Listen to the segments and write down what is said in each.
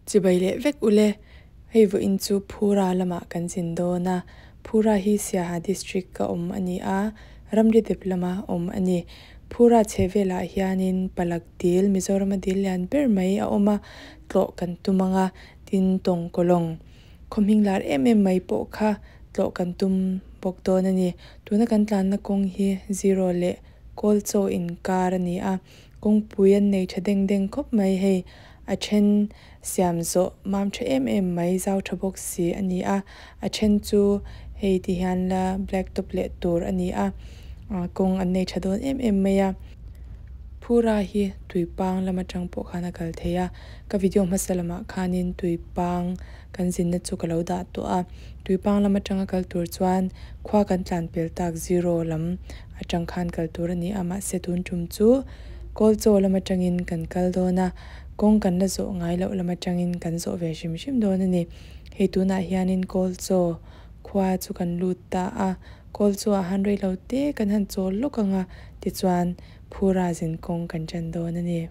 Chibai leh vek ule, hei vawiin chu Phura lamah kan zin dawn a, Phura hi Siaha district ka awm a ni a, ramri dep lama awm a ni. Phura chhe velah hianin Palak dil, Mizorama dil lian ber mai a awm a, tlawh kan tum ang a, tin Tawngkawlawng khaw hming lar em em mai pawh kha tlawh kan tum bawk dawn a ni. Tuna kan tlanna kawng hi zero leh Kawlchaw inkar a ni a, Kawngpui an nei tha deng deng khawp mai hei, a then siam zawh mam tha em em mai zau tha bawk si a ni a, a then chu hei ti hian la black top leh tur a ni a, kawng an nei tha dawn em em mai a. Phura hi tuipang lam atang pawh khan a kal thei a, ka video hmasa lamah khanin tuipang kan zinna chu ka lo dah tawh a, tuipang lam atanga kal tur chuan khua kan tlan pel tak zero lam atang khan kal tur a ni a, mahse tun tum chu Kawlchaw lam atangin kan kal dawn a, kawng kan la zawh ngai loh lam atangin kan zawh ve hrim hrim dawn a ni. Hei tunah hianin Kawlchaw khua chu kan lut ta a, Kawlchaw ah han rei lo te kan han chawl lawk ang a, tichuan Phura zin kawng kan tan dawn a ni.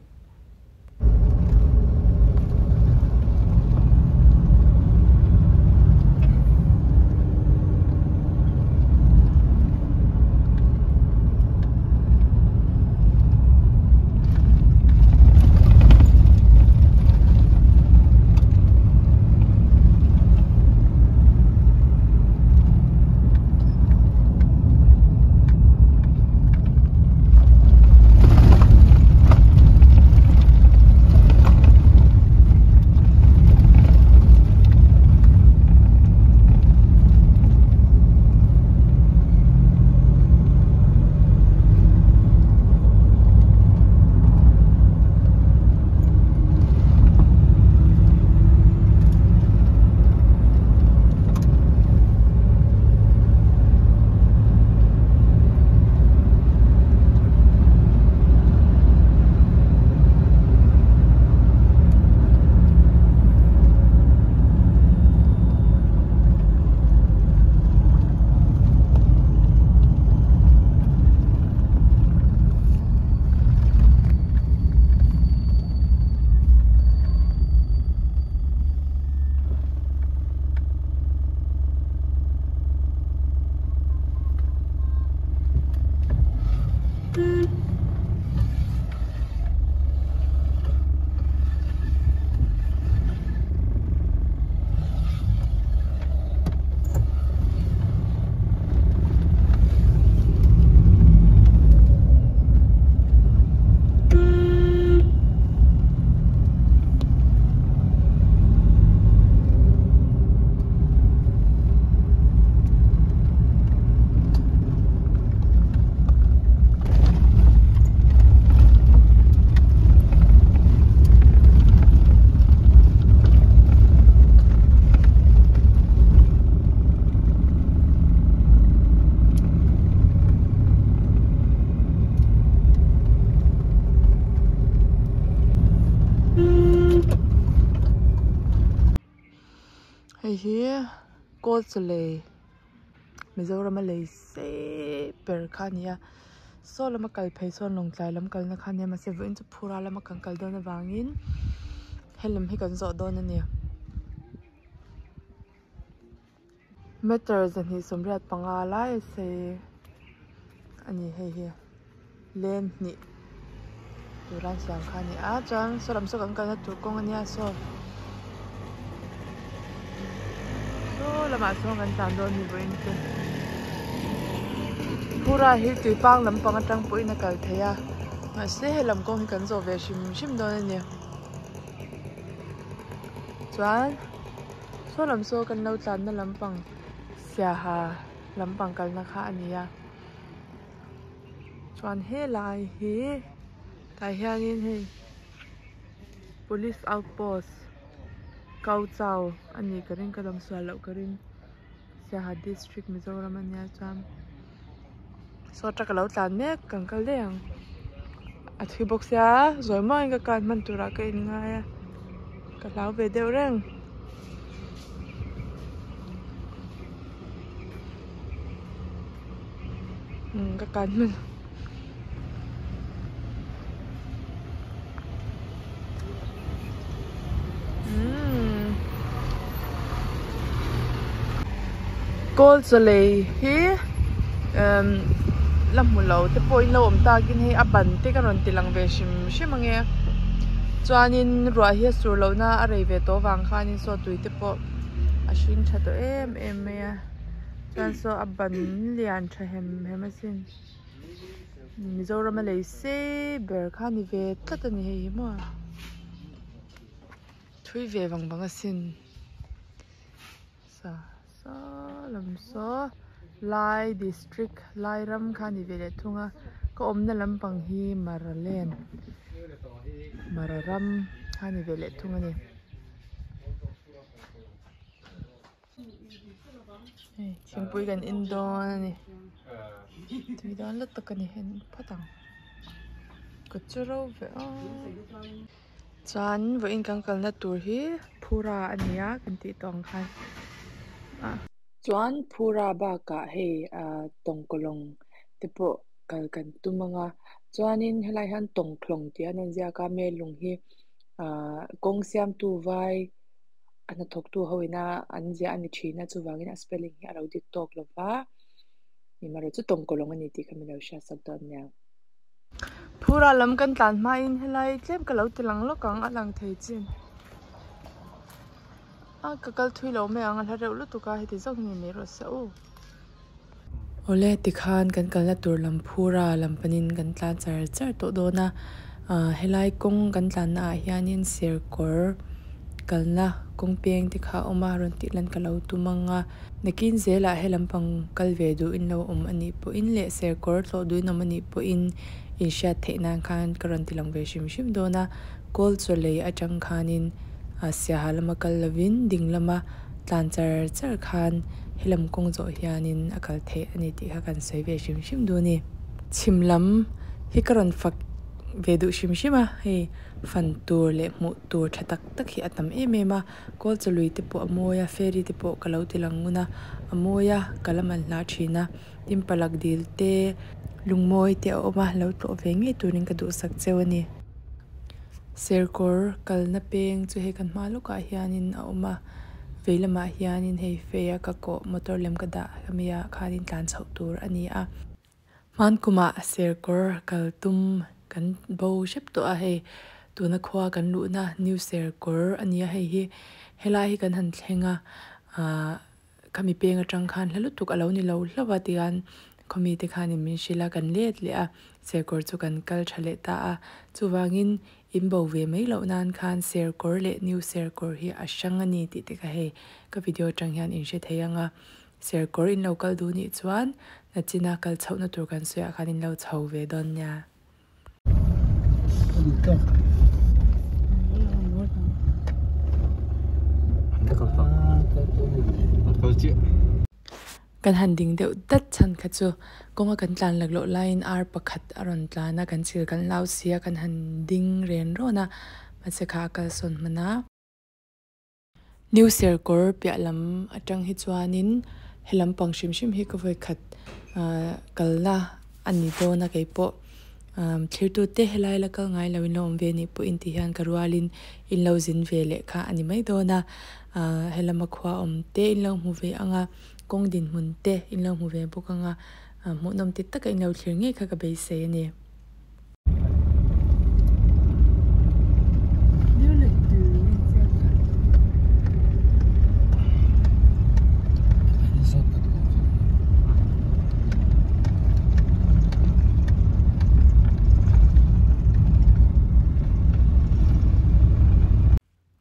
Hei hi kawl chaw lei Mizoram a lei sei ber kha a ni a saw lama kal phei sawn lawngtlai lam kalna kha a nia mahse vawiin chu phura lama kan kal dawn avangin helam hi kan zawh dawn a ni. Meter 285 lai a sei a ni hei hi lane hnih tura an siam kha a ni a chuan saw lam saw kan kalna tur kawng a nia saw saw lamah sawn kan tlan dawn a ni vawiin chu phura hi tui pang lampang atang pawhin a kal thei a mahse helam kawng hi kan zawh ve hrim hrim dawn a ni chuan. Saw lam saw kan lo tlanna lampang siaha lampang kalna kha a ni a chuan helai hi tah hianin hei police outpost kau chau a nih ka ring ka dam sual loh ka ring siaha district mizoram a nia chuan saw truck a lo tlan mek kan kal daih ang a thui bawk sia zawi muangin ka kal hman turah ka in ngai a ka hlau ve deuh reng. Umm ka kal hman umm. Kawl chawlei hi emm la hmu lo te pawh in lo awm takin hei a ban te ka rawn ti lang ve hrim hrim ange chuanin ruah hi a sur loh na a rei ve tawh avang khanin saw tui te pawh a hring tha tawh em em mai a chuan saw a ban lian tha hem hem asin Mizoram a lei sei ber kha a ni ve tlat a ni hei hi maw thui ve vang vang asin. Sa saw lam saw lai district lai ram kha a ni ve leh thung a ka awmna lampang hi mara len mara ram kha a ni ve leh thung a ni. Hei thingpui kan in dawn a ni tui dawn lutuk a ni en phawt ang kut chu ro ve aw. Chuan vawiin kan kalna tur hi Phura a ni a kan tih tawh ang khan ah. Chuan Phura bakah hei ah tawngkawlawng te pawh kal kan tum ang a chuanin helai hian tawngkhlawng tih an rawn ziak a Melung hi ah kawng siamtu vai a hnathawktu ho ina an ziah a ni thin a chuvangin a spelling hi a lo dik tawk lo va nimarawh chu tawngkawlawng a ni tih kha min lo hriatsak dawn nia. Phura lam kan tlan hmain helai tlem ka lo ti lang lawk ang a lang thei chin a ka kal thui lo mai ang a hla reuh lutuk a heti zawk ni mai rawh se u. Awle tikhan kan kalna tur lam phura lam panin kan tlan char char tawh dawn a ah helai kawng kan tlanna ah hianin serkawr kalna kawng peng te kha a awm a rawn tih lan ka lo tum ang a. Nakin zelah he lampang kal ve duh in lo awm a nih pawhin leh serkawr tlawh duh in awm a nih pawhin inhriat theih nan khan ka rawn ti lang ve hrim hrim dawn a. Kawl chaw lei atang khanin Siaha lama kal lovin ding lama tlan char char khan he lam kawng zawh hianin a kal theih a ni tih kha kan sawi ve hrim hrim duh a ni. Chhim lam hi ka rawn fak ve duh hrim hrim a, hei fan tur leh hmuh tur tha tak tak hi a tam em em a. Kawl chaw lui te pawh a mawi a, ferry te pawh ka lo ti lang ngun a, a mawi a, ka la man hla thin a, tin palak dil te, lungmawi te a awm a, lo tlawh ve ngei turin ka duhsak cheu a ni. Serkawr kalna peng chu hei kan hma lawkah hianin a awm a, vei lamah hianin hei fei a ka kawh motor lem ka dah ami ah khanin tlan chhoh tur a ni a. Hman kumah Serkawr kal tum kan bo hrep tawh a, hei tuna khua kan luhna New Serkawr a ni a, hei hi helai hi kan han thleng a, ahh khami peng atang khan hla lutuk a lo ni lo hlauh a tihian khawmi te khanin min hrilh a, kan let leh a, Serkawr chu kan kal tha leh ta a, chuvangin in bo ve mai loh nan khan Serkawr leh New Serkawr hi a hrang a ni tih te kha hei ka video atang hian in hre thei ang a. Serkawr in lo kal duh nih chuan nachina kal chhohna tur kan sawiah khan in lo chho ve dawn nia. Kan han ding deuh dat chhan kha chu kawnga kan tlan laklawh laiin ar pakhat a rawn tlan a, kan chil kan lau si a, kan han ding ren rawn a, mahse kha a kalsawn hman a. New Serkawr piah lam atang hi chuanin he lampang hrim hrim hi ka vawi khat ahh kalna a ni dawn a keipawh ahh thirtu te helai la kal ngai lo in lo awm ve anih pawhin ti hian ka rualin in lo zin ve leh kha a ni mai dawn a ahh he lama khua awm te in lo hmu ve ang a kawng dinhmun te in lo hmu ve bawk ang a hmuhnawm ti taka in lo thlir ngei kha ka beisei a ni.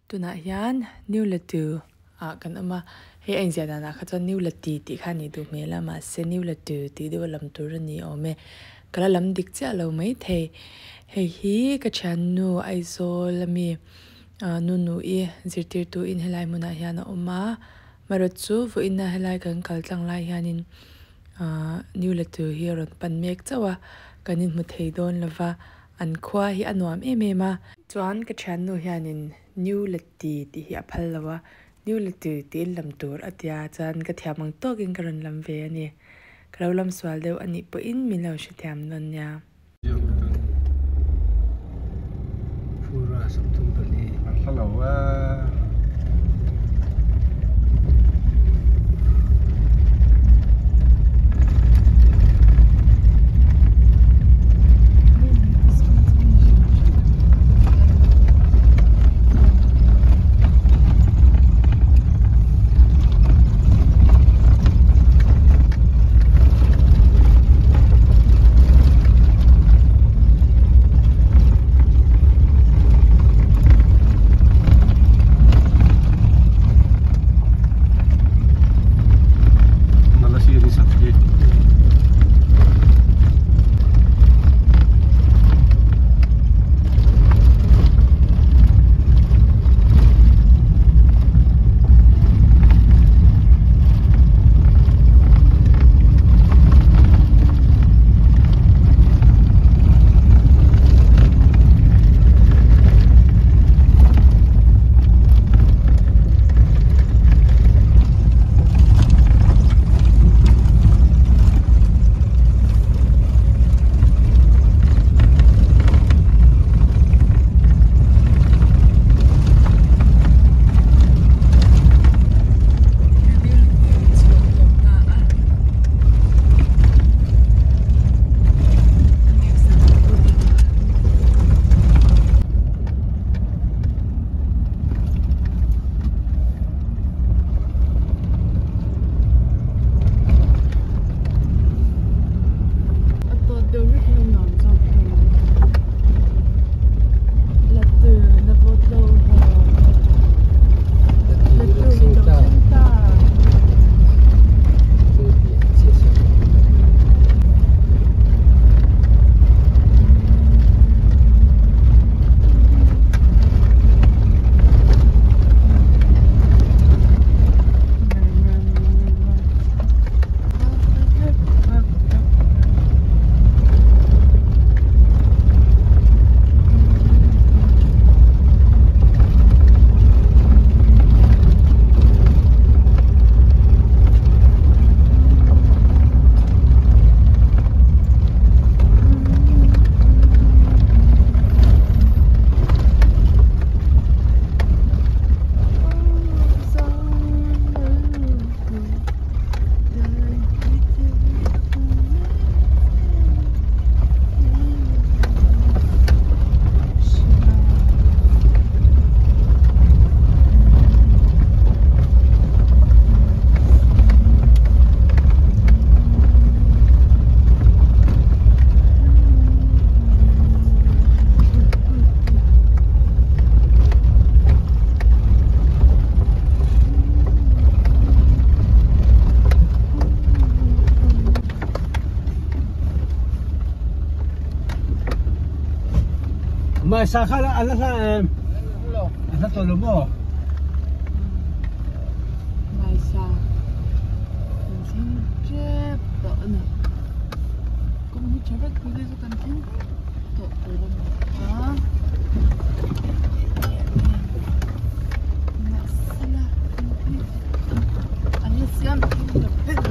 Tunah hian New Latu ah kan awm a, hei a inziah danah kha chuan New Lati tih kha a nih duh hmel a mahse New Latu tih deuh a lam tur a ni awm e, ka la lam dik chiah lo maithei. Hei hi ka thiannu Aizawl ami ah Nunu-i zirtirtu in helai hmunah hian a awm a, marawt chu vawiina helai kan kal tlang lai hianin ah New Latu hi a rawn pan mek chauh a, kan inhmu thei dawn lova. An khua hi a nuam em em a. Chuan ka thiannu hianin New Lati tih hi a phal lo a, New Lati tiin lam tur a tia chuan ka thiam ang tawkin ka rawn lam ve a ni. Ka lo lam sual deuh a nih pawhin min lo hrethiam dawn nia. Maisa kha a la hla em? A hla tawh lo maw? Maisa kan thleng tep tawh a ni. Kawng hi tha vek pui te chu kan thleng tawh tur a ni a. Mahsela kawng hi an la siam thleng lo vek.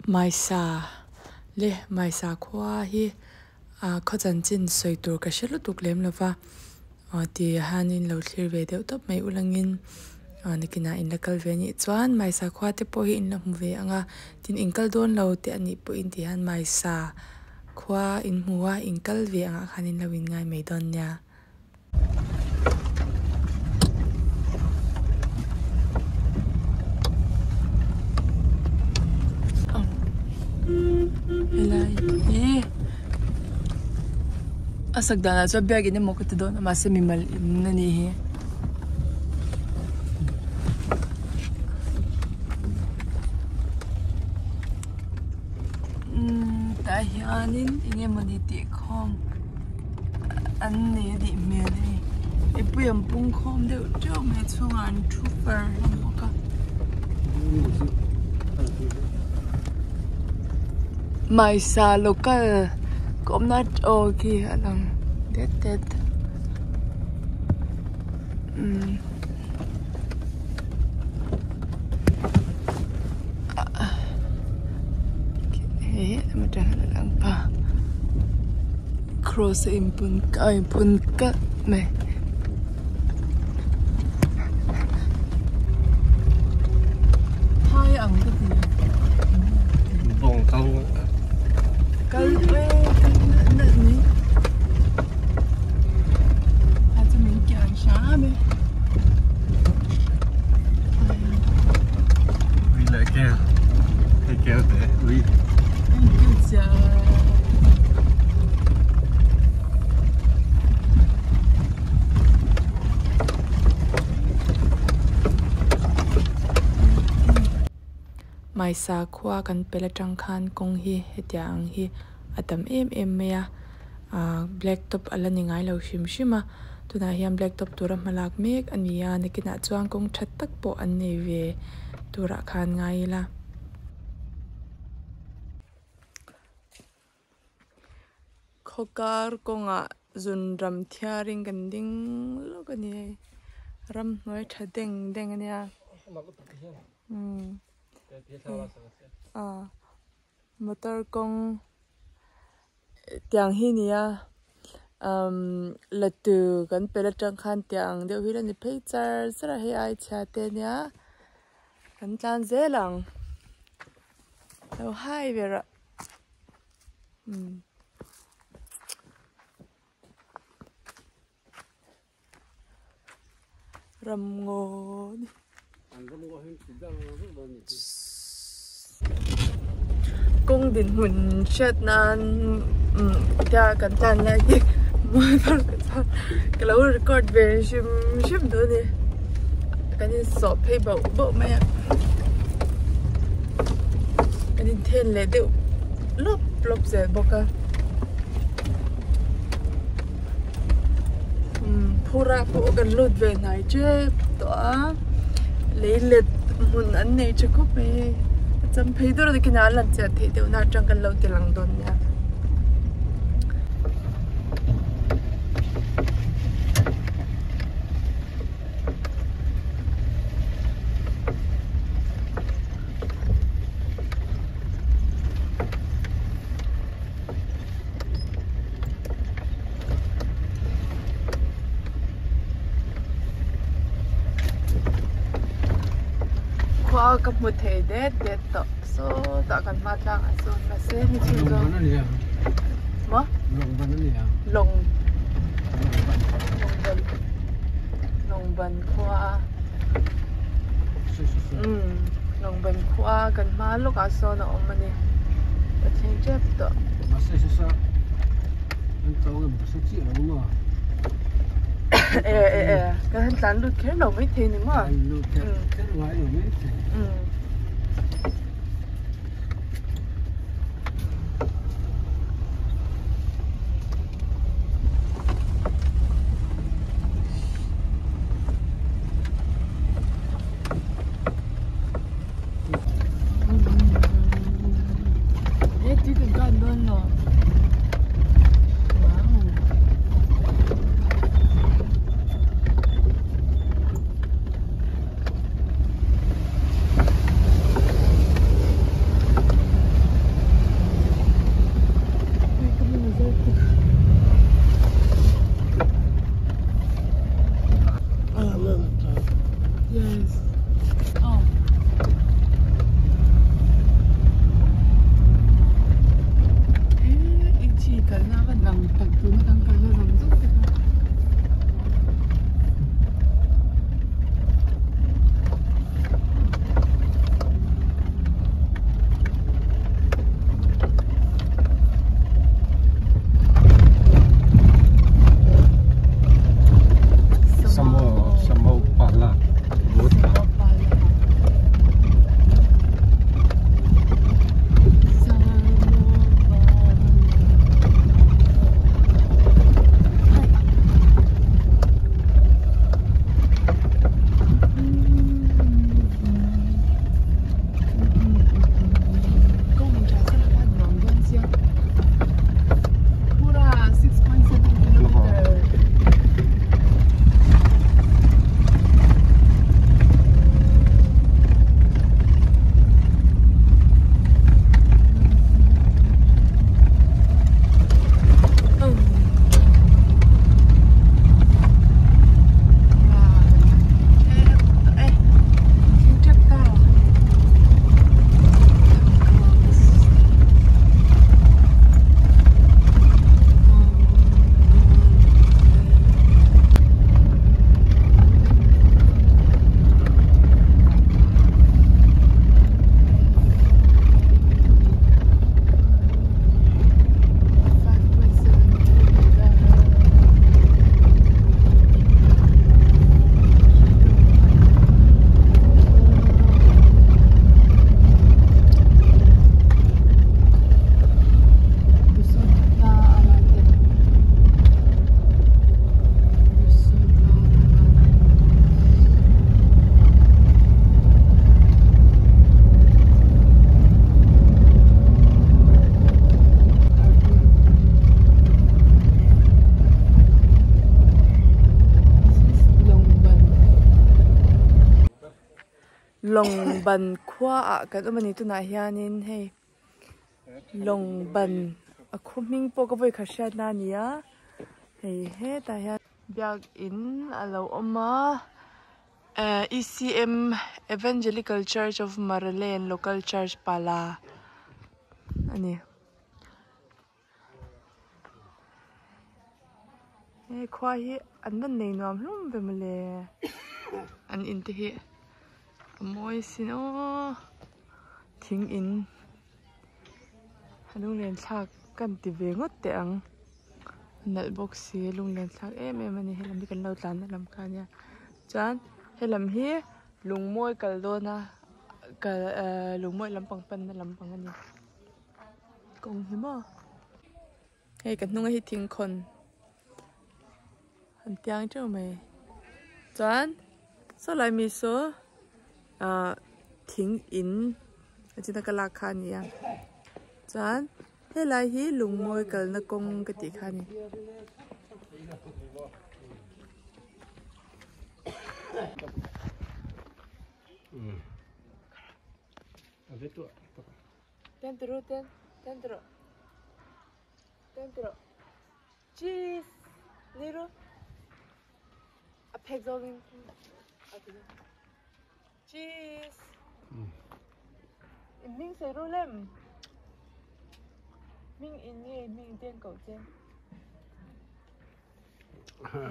Maisa le Maisa khua hi ah khaw chanchin sawi tur ka hre lutuk lem lo va aw ti hianin lo thlir ve deuh tawp mai ulangin aw nakinah in la kal ve anih chuan Maisa khua te pawh hi in la hmu ve ang a tin in kal dawn lo te anih pawhin ti hian Maisa khua in hmu a in kal ve angah khan in lo in ngai mai dawn nia. Helai hi a sak danah chuan biakin emaw ka ti dawn a mahse mimal in a nih hi. Umm tah hianin eng emawni tih khawm an nei a nih hmel a ni mipui an pung khawm deuh teuh mai a chhungah an thu far hlawm bawk a Maisa local ka awmna aw khi a lang det det umm. Cross a inpun a inphun kalh mai. Phai ang ka ti. Bawng kal kal e kal nalh nalh mai. A chu min kian hram e. Ui leh kel. Hei kel te ui. Kel chia. Maisa khua kan pel atang khan kawng hi hetiang ang hi a tam em em mai a ahh black top a la ni ngai lo hrim hrim a tunah hian black top tura hma lak mek a ni a nakinah chuan kawng tha tak pawh an nei ve turah khan ngai ila. Khawkar kawngah zunram thiarin kan ding lawk a ni hei ramhnuai tha deng deng a nia umm ah. Motor kawng tiang hi nia umm la tu kan pel atang khan tiang deuh hi la ni phei char char a hei ai chhia te nia kan tlan zel ang lo hai ber ah umm. Ramngaw ni. Kawng dinhmun hriat nan tia kan tlan lai hi motor ka chuan ka lo record ve hrim hrim duh a ni. Kan insawh phei bauh bauh mai a. Kan inthen leh deuh lawp lawp zel bawk a. Phura pawh kan lut ve hnai tep tawh a lei let hmun an nei tha khawp mai hei a cham phei dur a nikin ah an lan chian theih deuh na atang kan lo ti lang dawn nia. Khua ka hmu thei det det tawh sawtah kan hma tlang ah sawn mahse ni chu zawng maw lawng lawng ban khua a umm lawng ban khua kan hma lawk ah sawn a awm a ni ka thleng tep tawh. E e e kan han tlan lut kher lo maithei ni maw? Umm. He tui kan kan dawn lo. Wow. Yes. Oh. He ichi kalna ka dang tak tuna kan kalna dang zawk te kha. Pura 6.7 kilometer. Lawng ban khua ah kan awm a ni tunah hianin hei Lawng ban a khaw hming pawh ka vawi khat hriat na a ni a hei hetah hian biakin a lo awm a ehh E C M Evangelical Church of Maralen Local Church Pala a ni. He khua hi an rawn nei nuam hlawm ve mawle an in te hi a mawi sin aw thing in a lunglen thlak kan ti ve ngawt teh ang a nalh bawk si lunglen thlak em em a ni helam hi kan lo tlan na lam kha ania chuan helam hi lungmawi kal dawn a kal ehh lungmawi lampang panna lampang a ni. Kawng hi maw hei ka hnunga hi thingkhawn an tiang teuh mai chuan saw lai mi saw ahh thing in a china ka lak kha a ni a chuan helai hi lungmawi kalna kawng ka tih kha a ni. Ten turu ten ten turu ten turu cheese niru a phek zawngin cheese in hming sei ru lem hming in nge hming ten koh che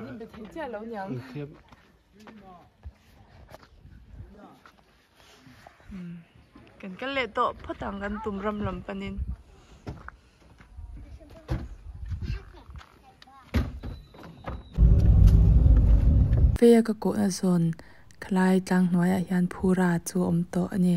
in be thei chiah lo niang. Kan kal leh tawh phawt ang kan tum ram lam panin. Feia ka kawhna zawn khalai tlang hnuaiah hian phura chu a awm tawh a ni.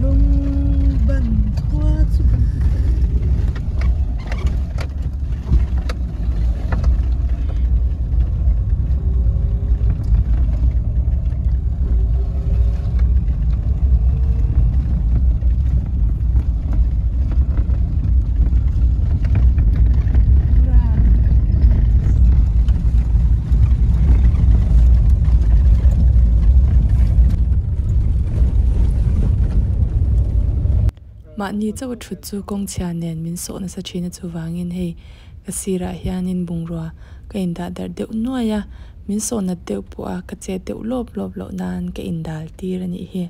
Lung ban khua chu kan hmu ta. Mahni chauh a thut chu kawngchhia nen min sawh nasa thin a chuvangin hei ka sirah hianin bungrua ka indah darh deuh nuai a, min sawh nat deuh pawh a ka chet deuh lawp lawp loh nan ka indal tir a nih hi.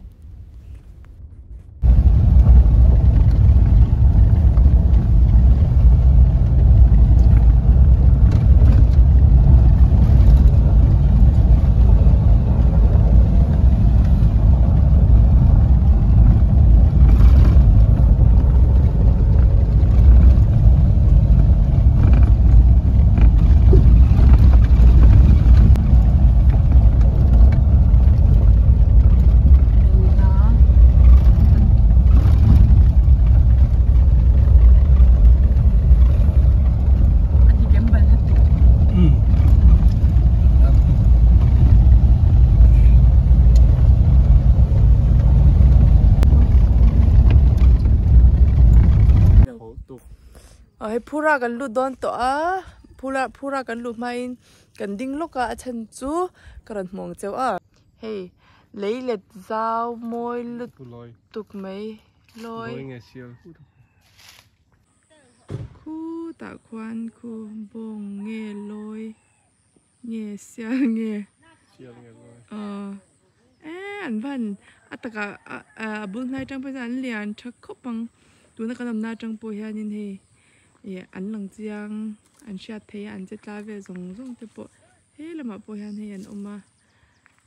Hei phura kan lut dawn tawh a phura phura kan luh hmain kan ding lawk a a chhan chu ka rawn hmu ang cheu a hei lei let zau mawi lutuk mai lawi khutah khuan khu bawng nge lawi. Nge sial nge aw eh an van a takah a bul hnai atang pawh hian an lian tha khawp ang tuna kan awmna atang pawh hianin hei ih an lang chiang an hriat theih a an che tlai vel zawng zawng te pawh he lamah pawh hian hei an awm a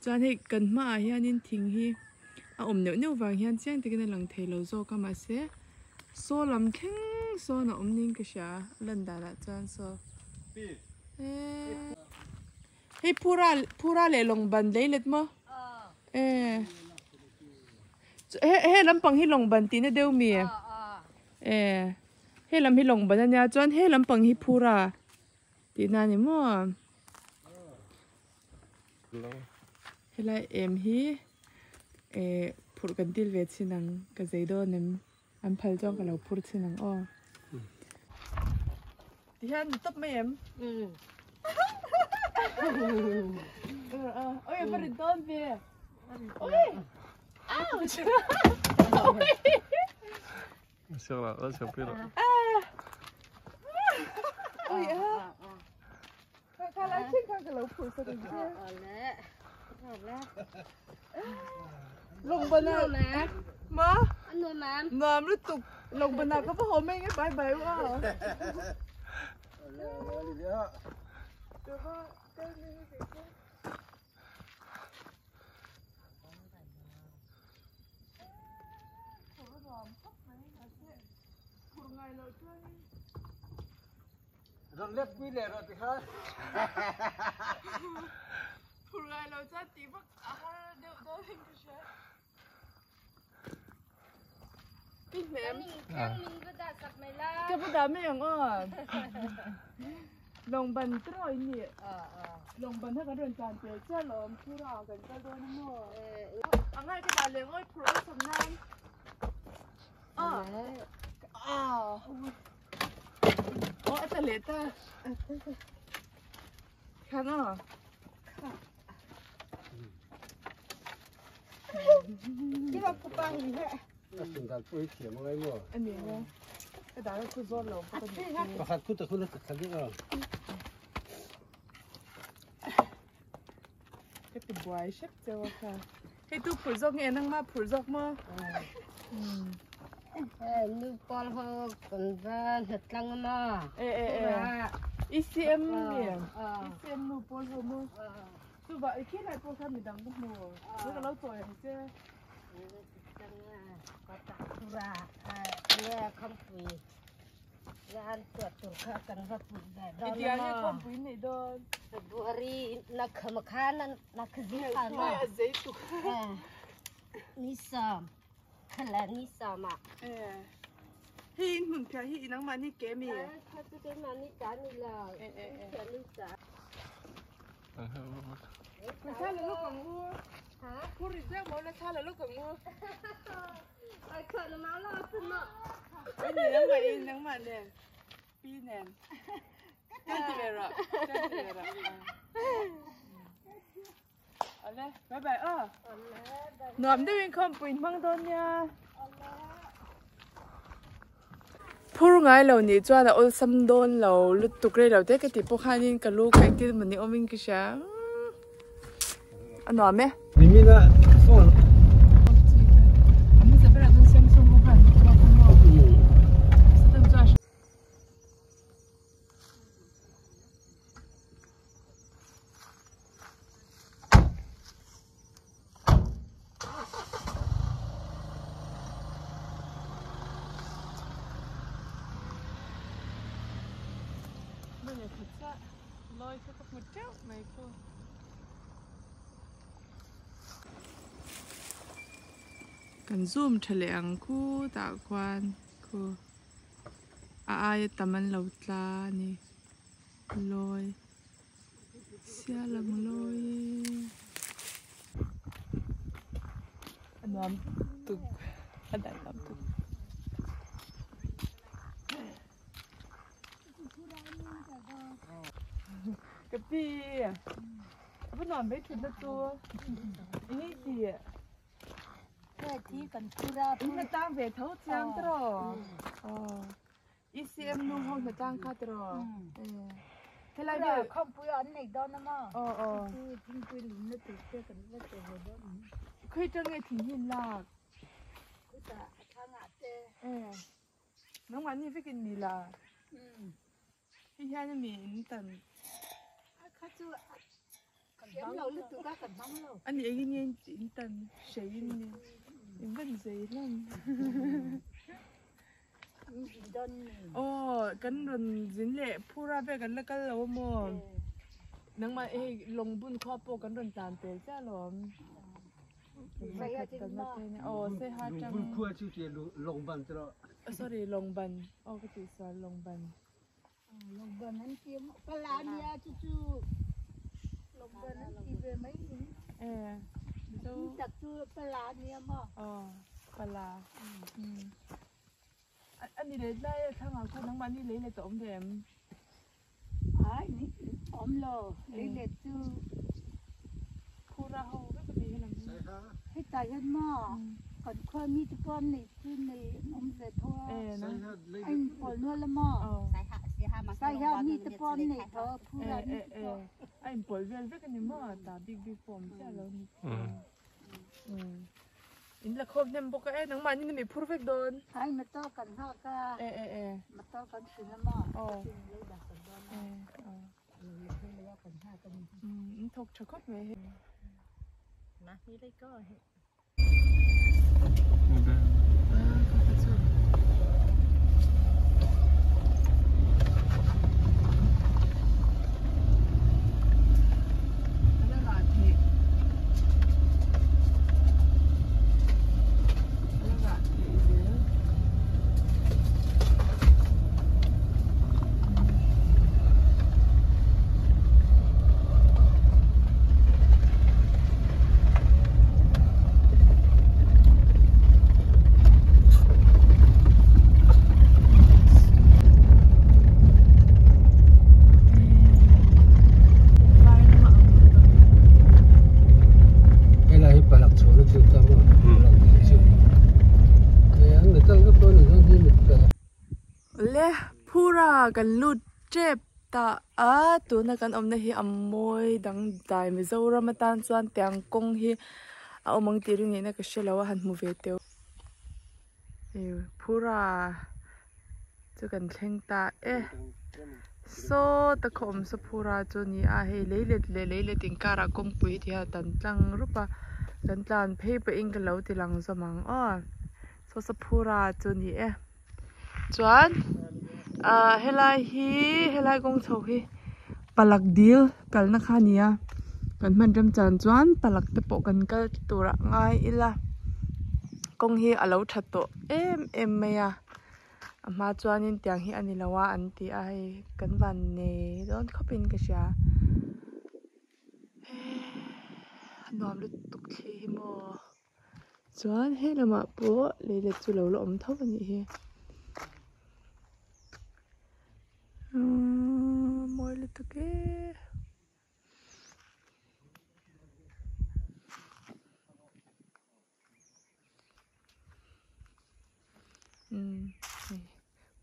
chuan hei kan hmaah hianin thing hi a awm neuh neuh vang hian chiang takin a lang thei lo zawk a mahse saw lam thleng sawn a awm niin ka hria a lan danah chuan saw. Hei phura phura leh lawng ban lei let maw eh he lampang hi lawng ban tihna deuh mi eh he lam hi lawng ban ania chuan he lampang hi phura tihna a ni maw helai em hi eh. Phurh kan dil ve chin ang, ka zei dawn em? An phal chuan ka lo phur chin ang aw. Tihian ni tawp mai em? Oi, a va rit dawn ve. Oi! Ouch! Oi! Oi a! Kha lai chin kha ka lo phur sak ang che. Lawng bana ma nuam lutuk lawng bana ka va haw mai nge bye bye u a. Rawn let pui leh rawh ti kha. Phur ngai lo chuan tih vak a har deuh dawn in ka hria. Pi hnem. Ka va dah mai ang aw. Lawng ban tiraw in nih. Lawng ban kha kan rawn tlan pel chiah alawm phur ah kan kal dawn a maw. A ngai ka dah leh ngawi phur awlsam nan. Ah. Ah. Aw a ta leh ta. Khan aw. Ani maw. Ka dar a khu zawn lo bawk a ni. Pakhat khu ta khu na khat deuh a. Ka ti buai hrep cheu a kha. Hei tu phur zawk nge nangma phur zawk maw? Nu pawl ho kan va hlat tlang a maw? E e e. ECM nge? ECM nu pawl ho maw? Chuvah i khi lai pawh kha midang ka hmu. Chu ka lo chawi ang che. India hi khawmpui nei dawn. February na kham kha na na khzi kha na. A zei tuk. Ni sam. Khala ni sama. Eh. Hi in hmun phia hi inang mah ni ke mi. Kha chu ke mah ni ta ni la. Eh eh eh. Ni ta. La tha la luk ang u. Ha? Phur ri zek mo la tha la luk ang u. Ai kha na ma la tu ma. Ai ni nang mah in nang mah nen. Pi nen. Kan ti ve rawh. Kan ti ve rawh. Awle, bye bye aw. Nuam deuhin khawmpui hmang dawn nia. Phur ngai lo nih chuan a awlsam dawn lo lutuk rei lo te ka tih pawh khanin ka lu ka engtin mawni awmin ka hria. A nuam e. Nimina phone. Lawi kha ka hmu teuh mai pawh. Kan zoom tha leh ang khutah khuan khu a aia tam an lo tla a ni lawi sial ang lawi e. A nuam tuk a dan nuam tuk. Ka pi a va nuam ve thut na chu eng nge ti in hna tang ve tho chiang tiraw aw ECM nu ho hna tang kha tiraw helai vel aw aw khawi tang nge thing hi in lak Nangmah ni vekin ni la. Hei hian a mi in tan. Kha chu kan hmang lo lutuk a kan hmang lo. Ani engin nge in tan hrei in ni. In van zei hlawm. Aw kan rawn zin leh phura vel kan la kal lo a maw. Nangmah hei Longbun khua pawh kan rawn tlan tel chiah alawm. Lungbun khua chu ti longban ti rawh. Sorry longban aw ka tih sual longban. Longban an ti pala nia chu chu longban an ti ve mai ni. Eh. Mizo Tak chu pala ania maw? Aw pala umm a ni leh lai a thlangah khan nangmahni lei let a awm ve em? Ai ni awm lo lei let chu Phura ho vek a ni helam hi. Hetah hian maw kan khua mi te pawh an nei chu nei an awm ve tho a a inpawl nual a maw? Saiha mi te pawh an nei tho a Phura mi te pawh. A inpawl vel vek a ni maw ta bik bik pawh awm chiah lo ni. In la khawm hnem bawk a e nangmah ni mi phur vek dawn. Ai motor kan nghak a. E e e. Motor kan hrilh a maw? Tin lei dah kan dawn a. Lo la phei leh a kan nghak a ni. In thawk tha khawp mai hei. Helai hi palak chho na chu ta maw palak dil chu e an metal vek dawn a ni chuan hi metal. Le phura kan lut tep ta a tuna kan awmna hi a mawi dangdai Mizoram atan chuan tiang kawng hi a awm ang tih ringin ka hre lo a han hmu ve teuh. Phura chu kan thleng ta e saw ta khaw awm saw phura chu a ni a hei leilet leh leilet inkarah kawngpui ti hian tan tlang rup a kan tlan phei pawhin ka lo ti lang zawm ang aw saw saw phura chu a ni e chuan ah helai hi helai kawng chho hi palak dil kalna kha a ni a kan hman remchan chuan palak te pawh kan kal turah ngai ila kawng hi a lo tha tawh em em mai a a hma chuanin tiang hi a ni lo a an ti a hei kan van nei dawn khawpin ka hria a nuam lutuk thli hi maw chuan he lamah pawh leilet chu lo la awm tho a nih hi umm mawi lutuk e.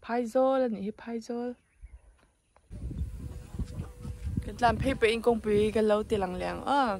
Phaizawl a nih hi phaizawl kan tlan phei pawhin kawngpui kan lo ti lang leh ang aw.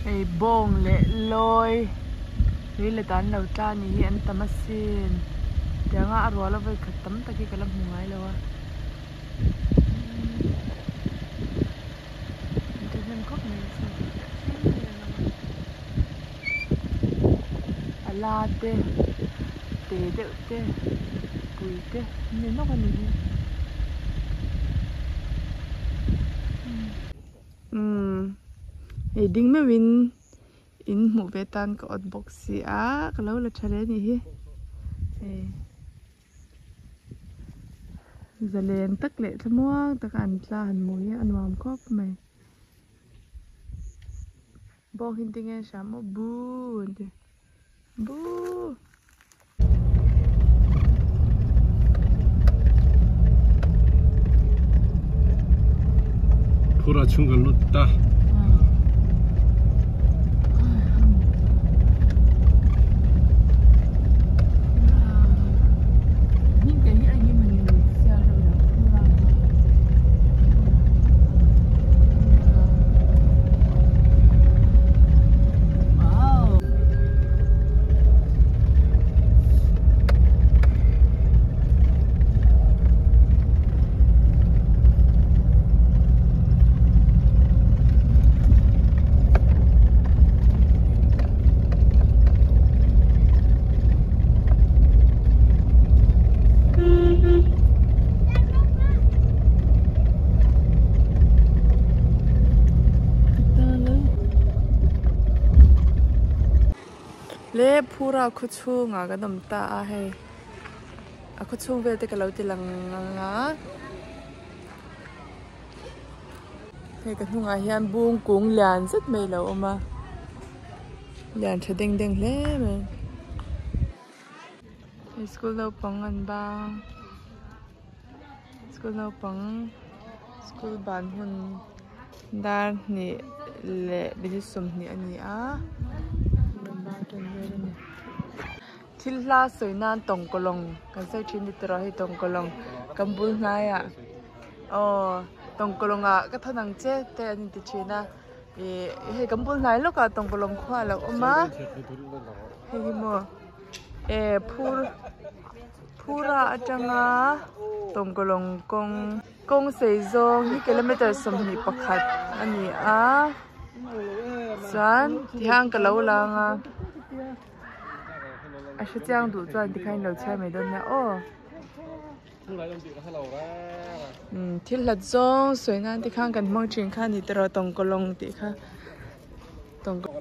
Hei bawng leh lawi tui let ah an lo tla a nih hi an tam asin tiang a a rual a vawikhat tam tak hi ka la hmu ngai lo a. Thahnem khawp mai chu a la te te deuh te pui te an ni nawk a ni hi umm hei ding meuhin in hmuh ve tan ka awt bawk si a ka lo la tha hle a nih hi hei. Zalen tak leh thlamuang taka an tla han hmuh hi a nuam khawp mai. Bawng hi tinge an hria maw buu an ti buu. Phura chhung kan lut ta. Le phura khaw chhungah kan awm ta a hei a khaw chhung vel te ka lo ti lang ang a hei ka hnungah hian bung kung lian zet mai a lo awm a lian tha deng deng hle mai hei school naupang an bang school naupang school ban hun. Dar hnih leh minute 20 a ni a thil hla sawi nan tawngkawlawng kan sawi thin ni tawh hei tawngkawlawng kan bul hnaiah aw tawngkawlawng ah ka thawn ang che te an inti thin a ih hei kan bul hnai lawkah tawngkawlawng khua a lo awm a hei hi maw eh phur phura atanga tawngkawlawng kawng. Kawng sei zawng hi kilometer 21 a ni a chuan tihian ka lo lang a a hre chiang duh chuan tikhan in lo chhiar mai dawn nia aw umm thil hlat zawng sawi nan te khan kan hmang thin kha a ni tawh tawngkawlawng tih kha tawngkaw.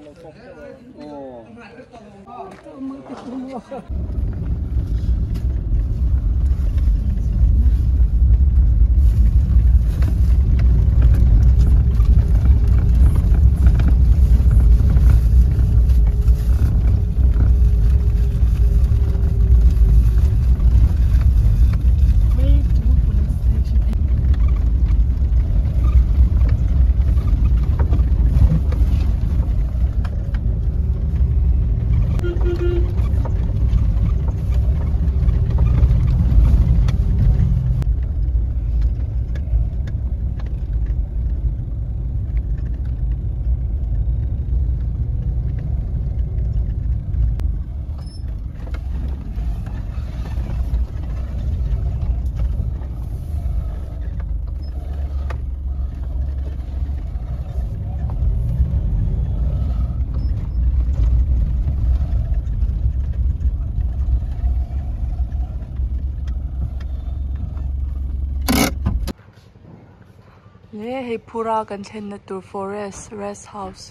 Le hei phura kan thlenna tur forest rest house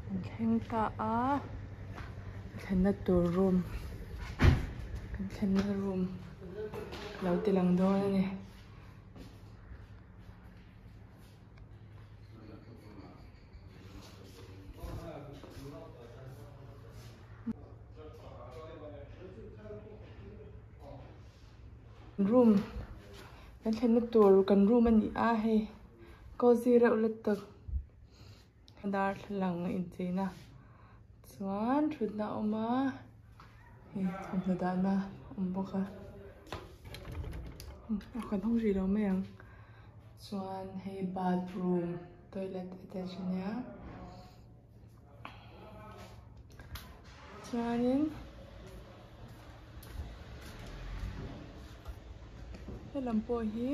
an thleng ta a thlenna tur room kan thlenna room lo ti lang dawn a ni. Room kan thlenna tur kan room a ni a hei cozy reuh lutuk darthlalang a incheina chuan thutna a awm a hei thawmhnaw dahna a awm bawk a a kan hawng rih lo mai ang chuan hei bathroom toilet attach a nia chuanin helam pawh hi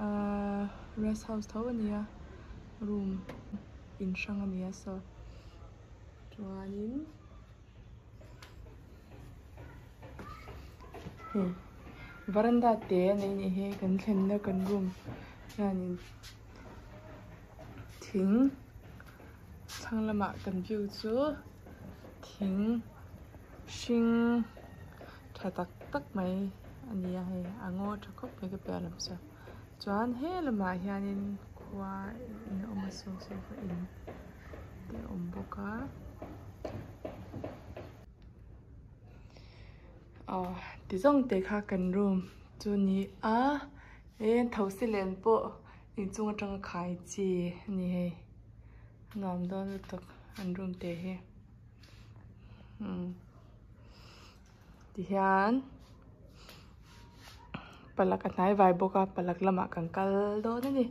ahh rest house tho a ni a room in hrang a ni a saw chuanin hei varanda te a nei anih hi kan thlenna kan room hianin thing thlang lamah kan view chu thing hring tha tak tak mai a ni a hei a ngaw tha khawp mai ka piah lam sawn chuan he lamah hianin khua in a awm a saw saw kha in te a awm bawk a aw ti zawng te kha kan room chu a ni a he thosi len pawh inchung atanga khai chi a ni hei nuam dawn lutuk an room te hi umm tihian palak a hnai vai bawk a palak lamah kan kal dawn a ni.